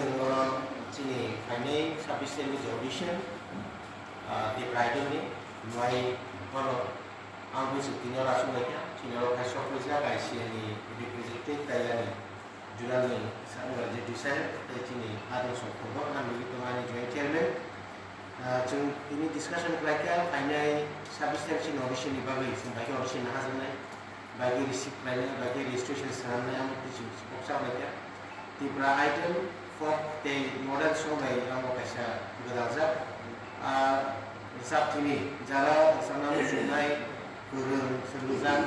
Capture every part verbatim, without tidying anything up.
Oro chini phainai sabbish tarik ni audition, ah, Tipra Idol ni, nwng bono ang bwswk tino rw aswk lai kha, chini oro khai sok phaijak I C A ni representative tei ani zonal ni sa-, je designer tei chini adong song phungo, ang nugwi tongo ani joint chairman. Ah, chwng tini discussion khlai kha, phainai sabbish tarik chini audition ni bagwi, chwng bai khe audition hajaknai. Bai khe receive khlainai, bai khe registration swnamnai, amo twi chwng kok sa bai kha. Tipra Idol folk tei modern song bai amo kaisa gwdaljak. Ah, rwchap thini jara rwchapna muchungnai, kwrwng, swrwngjak,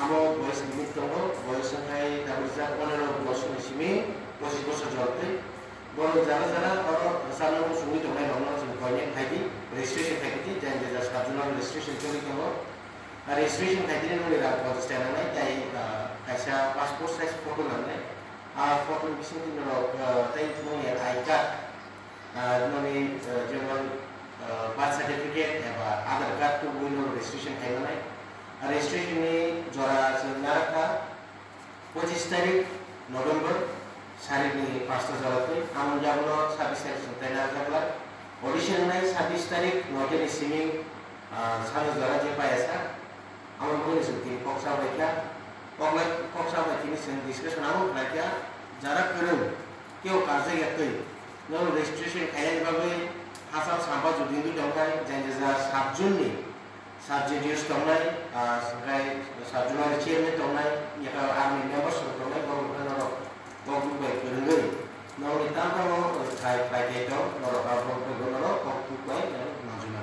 amo boyos limit tongo, boyos wngkhai tabuk rwchap pondro bochorni simi pochis bochor jora twi. Bono jara jara oro rwchapna muchungwi tongnai rokno chwng koine khai di, registration khai di, jani jani sub zonal registration choli tongo. Registration khai tini nokni rang ponchash taka nangnai, tei, ah, kaisa passport size photo nangnai. Ah, photo ni bisingtwi norok, ah, tei nokni I card, ah, nokni, ah, jemon, ah, birth certificate eba Aadhaar card tubui norok registration khai manai. Registration ni jora chwng narakha. Pochis tarik November, sarikni pasta jora twi, amoni yagulo sabbish tarik chwng tai narwkjakla. Audition wngnai sabbish tarik noiteni simi, ah, sano jora je paiya sa, amoni bagwino chwng tini kok sa bai kha. Kok lai, kok sa bai tini chwng discussion abo khlai kha, jara kwrwng, kebo karjak ya twi, norok registration khainani bagwi hachal sampa jodi wngwi tongkha, jani jani sub zone ni Sub-G D Os tongnai, ah, hwnkhe sub-zonal chairman tongnai, yakha army members rok tongnai, borok rok norok kok bai kwrwngwi norokni tamo tamo khai khlai khai tong, norok abo borok bai norok kok bai manjuna.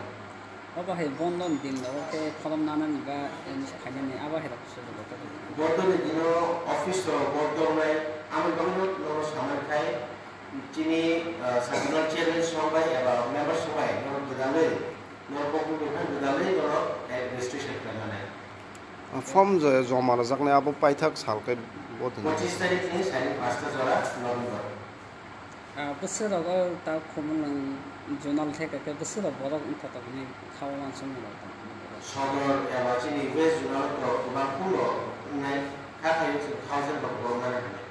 Obo hai bondo ni din rok khe khorok nanani ba khainani abo hai rok sujugo. Bondo ni dino office rok bondo wngnai, amo bagwino norok samani khai chini, ah, sub-zonal chairman song bai eba member song bai norok gwdalwi Norok kok bwkha gwdalwi norok, eh, registration khlai manai. Form je joma rwjaknai abo paithak sal khe bo thwngwi. Pochis tarik ni sari pasta jora November. Ah, bwswk rogo ta khumulwng zonal theka khe bwswk rok borok wngkha tongmani kha uansukmung rok tong. Sodor eba chini west zonal rok kwbang pool rok wngnai kha khaio chwng thousand rok borok mano hinwi.